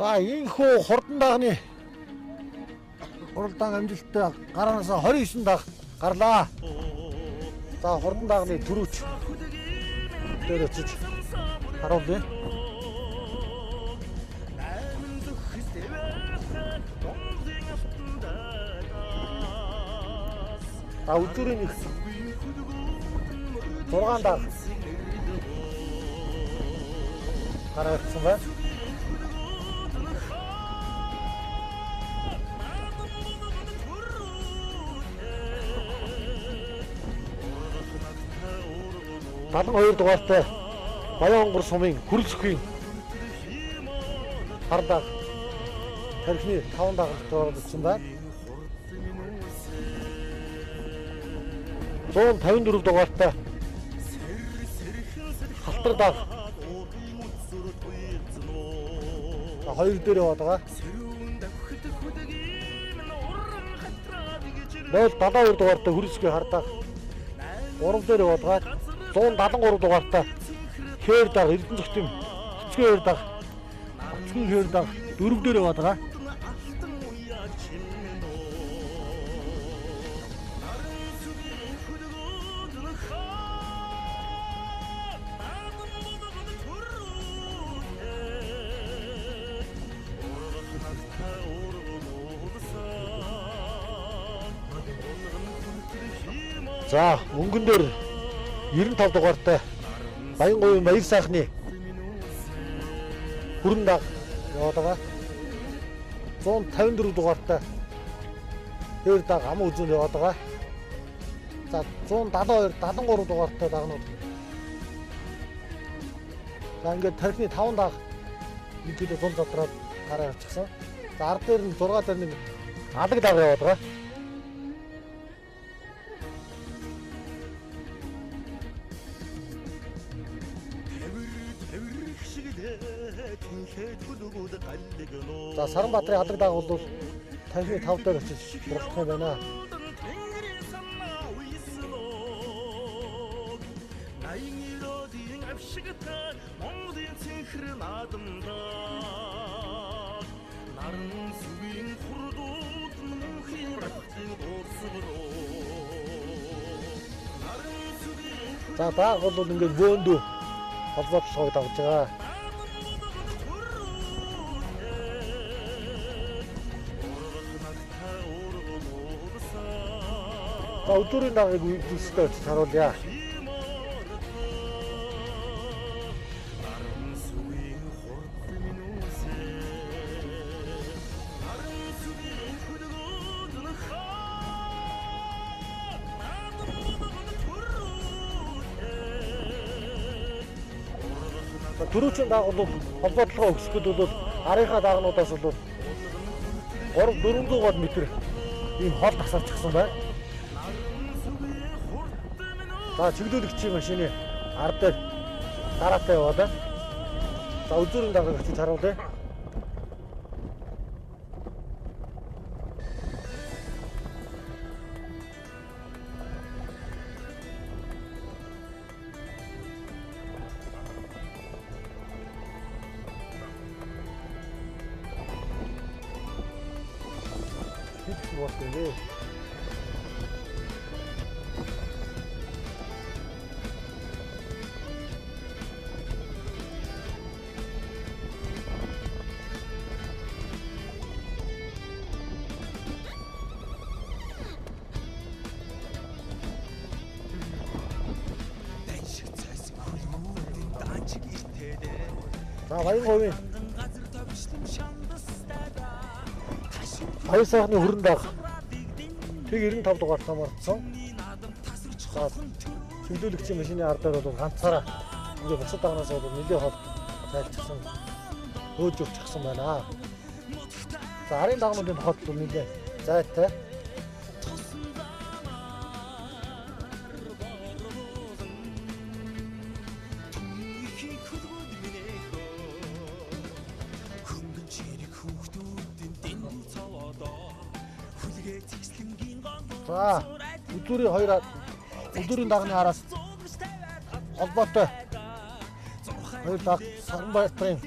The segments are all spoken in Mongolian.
За инхүү хурдан дагны уралдаан амжилттай гараанаас 29 даг гарлаа. За хурдан дагны түрүүч дээр очиж харуулъя. За өдөрийн нэг 6 даг гараа ирсэн байна. 72 дугаартай Баян-Онгор сумын Хүрэлцөхийн хар даг тархины 5 дагалт оролцсон байна. 154 дугаартай Халтар даг 2 дээр яваад байгаа. 072 дугаартай Хүрэлцөхийн хар даг 3 дээр яваад байгаа. 173 дугаартай Хээр даг Эрдэнэ зөвхөн Эцгийн хээр даг Эцгийн хээр даг 4 дээр яваад байгаа. За өнгөн дээр 95 дугаартай Баян-Говийн Баяр сайхны хүрэн даг яваад байгаа. 154 дугаартай Хээр даг ам үзүүн яваад байгаа. За 172 73 дугаартай дагнууд. За ингээд тархины 5 даг нэг зул задраад гараа явчихсан. За ард дээр нь 6 дээр нэг алаг даг яваад байгаа. За Саранбаатарын алаг даг бол тархины 5 дээр очиж уралдах юм байна. За даг бол ингээд бөөндөө холбоотлогыг дагж байгаа. За өдөрийн дагыг үйлдэлстэй очиж харуулъя. За түрүүчийн даг бол холбоотлогоо өгсгöd бол арынхаа дагнуудаас бол 3 400 метр ийм хол тасарчихсан байна. За чиглүүлэгчийн машины ард дээр дараатай яваад байна. За өдөрийн дагийг очиж харуулъя. Хэд болсон бэ? За Баян-Говийн Баяр сайхны хүрэн даг тэг 95 дугаар хамаарсан. За чиглүүлэгчийн машины ардаар бол ганцаараа ингээд бусад дагнаас бол нэлээд хол зайлчихсан, хөөж явчихсан байна. За арын дагнуудын тухайд бол нэлээд зайтай. За өдөрийн хоёр өдөрийн дагны араас холбоотой хоёр даг Саранбаатарын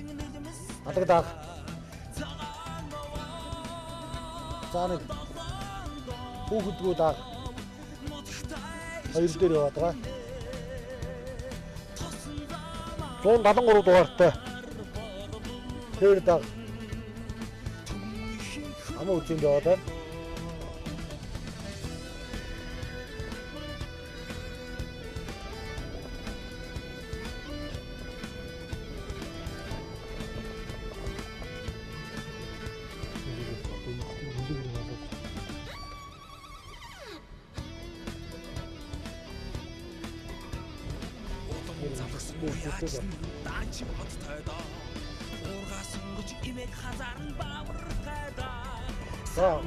алаг даг За нэг хүүхэдгүү даг хоёр дээр яваад байгаа. 173 дугаартай тэр даг аман үзэнд яваад байна. За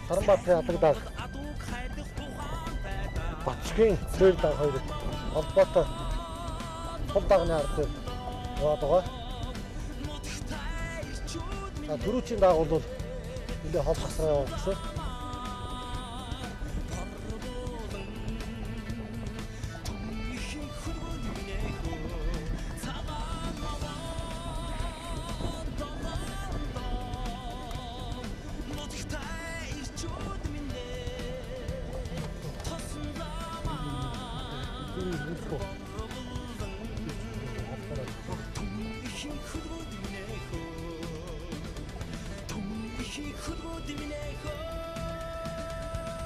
Саранбаатарын алаг даг Батчгийн цээр даг хоёр холбоотой тул дагны ард дээр яваад байгаа. За түрүүчийн даг бол нэлээ хол хасраа явуулсан.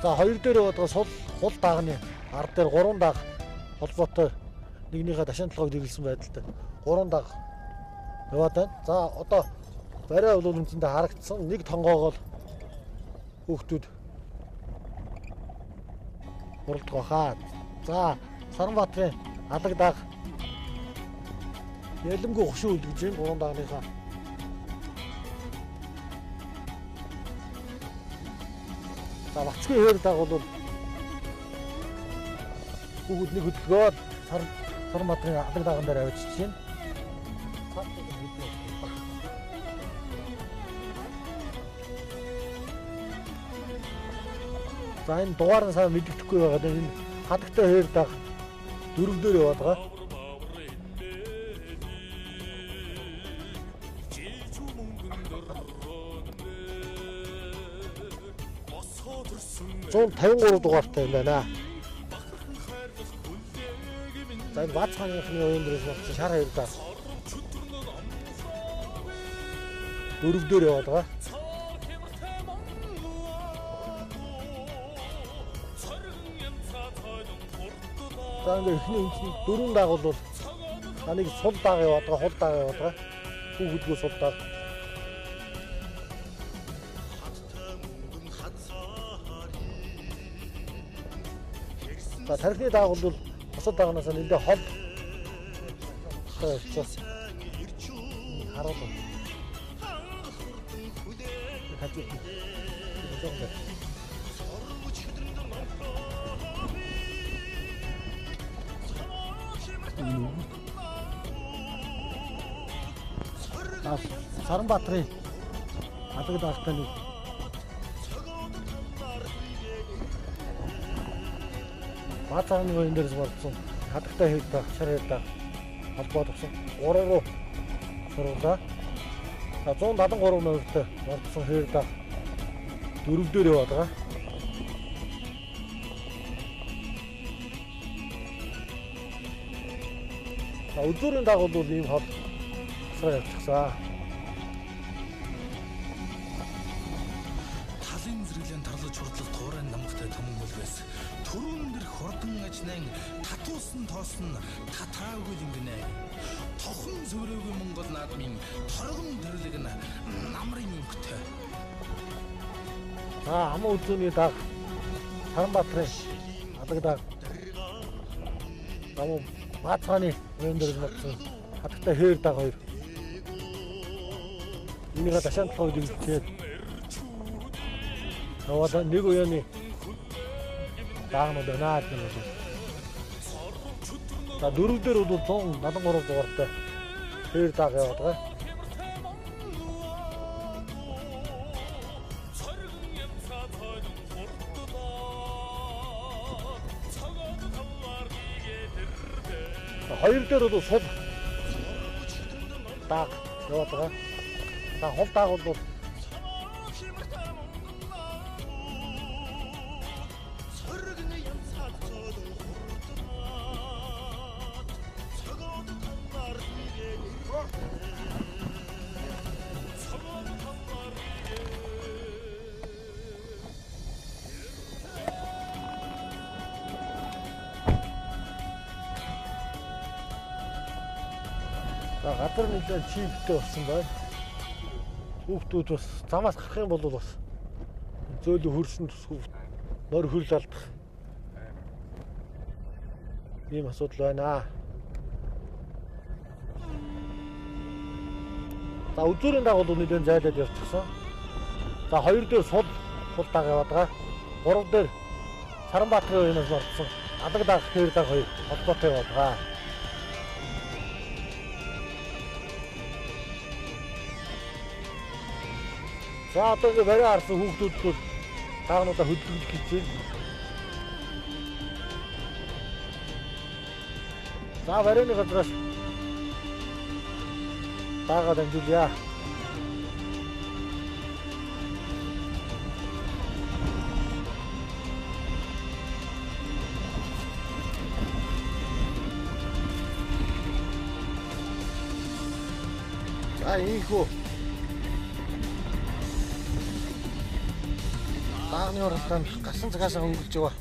За хоёр дээр яваад байгаа сул хул дагны ард дээр гурван даг холбоотой нэгнийхээ дашин толгойг дэглэсэн байдалтай гурван даг яваад байна. За одоо барай бол үндсэндээ харагдсан нэг тонгоогоо хүүхдүүд хуралдах байхаа. За Саранбаатарын алаг даг ялэмгүй хошуу үлгэж байна гурван дагныхаа. За Бацгийн хээр даг бол хүүхэд нэг хөдөлгөөд Саранбаатарын алаг даган дээр авчиж байна. За энэ дугаар нь сайн мэдэгдэхгүй байгаа. Энэ хадагтай хээр даг дөрөв дээр яваад байгаа. 153 дугаартай юм байна. За энэ Бац хааныхны уян дээрээс болсон шар хоёр даг дөрөв дээр яваад байгаа. За ингээ эхний үндсэн дөрвөн даг бол за нэг сул даг яваад байгаа, хул даг яваад байгаа. Хүүхэдгүү сул даг. За тархины даг бол бусад дагнаас нэлээ хол явчихсан. Харуулна. Хажууд. Саранбаатарын алаг дагтай нэг Баацааны оюун дээрээс болсон хадагтай хэд даг, шар хэд даг холбоо тогсон 3 руу суруулаа. За 173 номертой ордсон хээр даг дөрөв дээр яваад байгаа. За өдөрийн даг бол ийм хол асраа явчихсан. Талын зэрэглэн тарлаж хурдлах туурайн намгатай түмэн үлгэс. Төрөн дэр хурдан ажнан татуусан тоосон татаагүй лингэнэ. Тохон сүрээгүй Монгол наадмын торгон төрлөг нь намрын өнгөтэй. За аман үзүүний даг Саранбаатарын алаг даг намуу Баацгааны оюун дээр нутсан хадагтай хээр даг хоёр. Энийгээ дашаан толгойг дэглэчээд яваад нэг уяаны даагнууд байна гэдэг нь бол. За дөрөв дээр бол 173 дугаартай хээр даг яваад байгаа. Хоёр дээр бол сул даг яваад байгаа. За хул дагуул бол за газар нэлээд чийгтэй болсон байна. Хүүхдүүд бас замаас гарах юм бол бас зөөлөн хөрсөн төсгөө нор хөрл алдах ийм асуудал байна. За үзүүрийн дагуул нэлээд зайлаад явчихсан. За хоёр дээр сул даг яваад байгаа. Гурав дээр Саранбаатарын уянаас орсон алаг даг, тэр даг хоёр холбоотой яваад байгаа. За одоо ингэ барай харсан хүүхдүүд бол таагнуудаа хөдөлгөх гэж байна. За барайны газраас даагаа дамжуулъя. За ийхүү даагны уралдаанд гасан цагаасаа хөнгөлж яваа.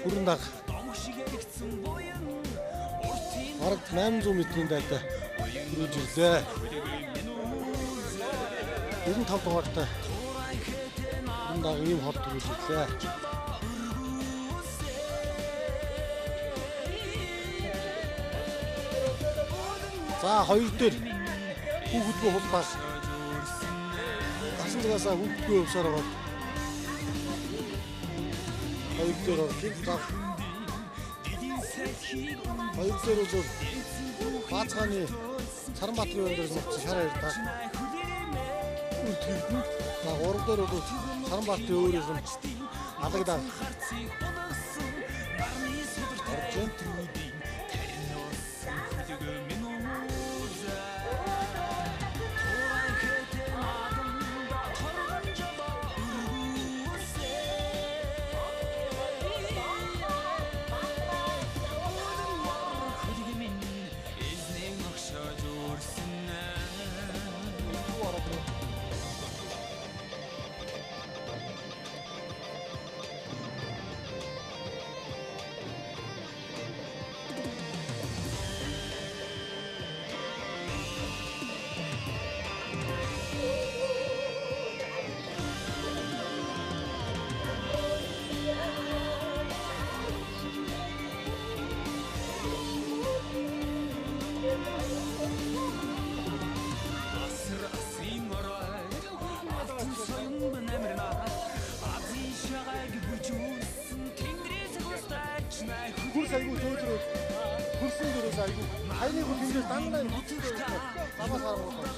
Бүрэн даг. Бараг 800 метрийн дайтай хүрэж ирлээ. 95 дугаартай бүрэн даг ийм хол төрүүлж ирлээ. За хоёр дээр хүүхэдгүй хулбаас гасан цагаасаа хүүхэдгүй явсаар байгаа. Хоёр дээр орлоо. За хоёр дээр бол Баацгааны Саранбаатарын уян дээр нутсан шар хоёр даа. Үлтгэгдэн. За гурав дээр бол Саранбаатарын өөрөөс нь алаг даа. Орж байна. Хөрс айгүй зөөлрөө хөрсөн дөрөөс айгүй хайрын хөл тэнгэрээс дандаа юм хүчин дөрөөс замаас харангуй.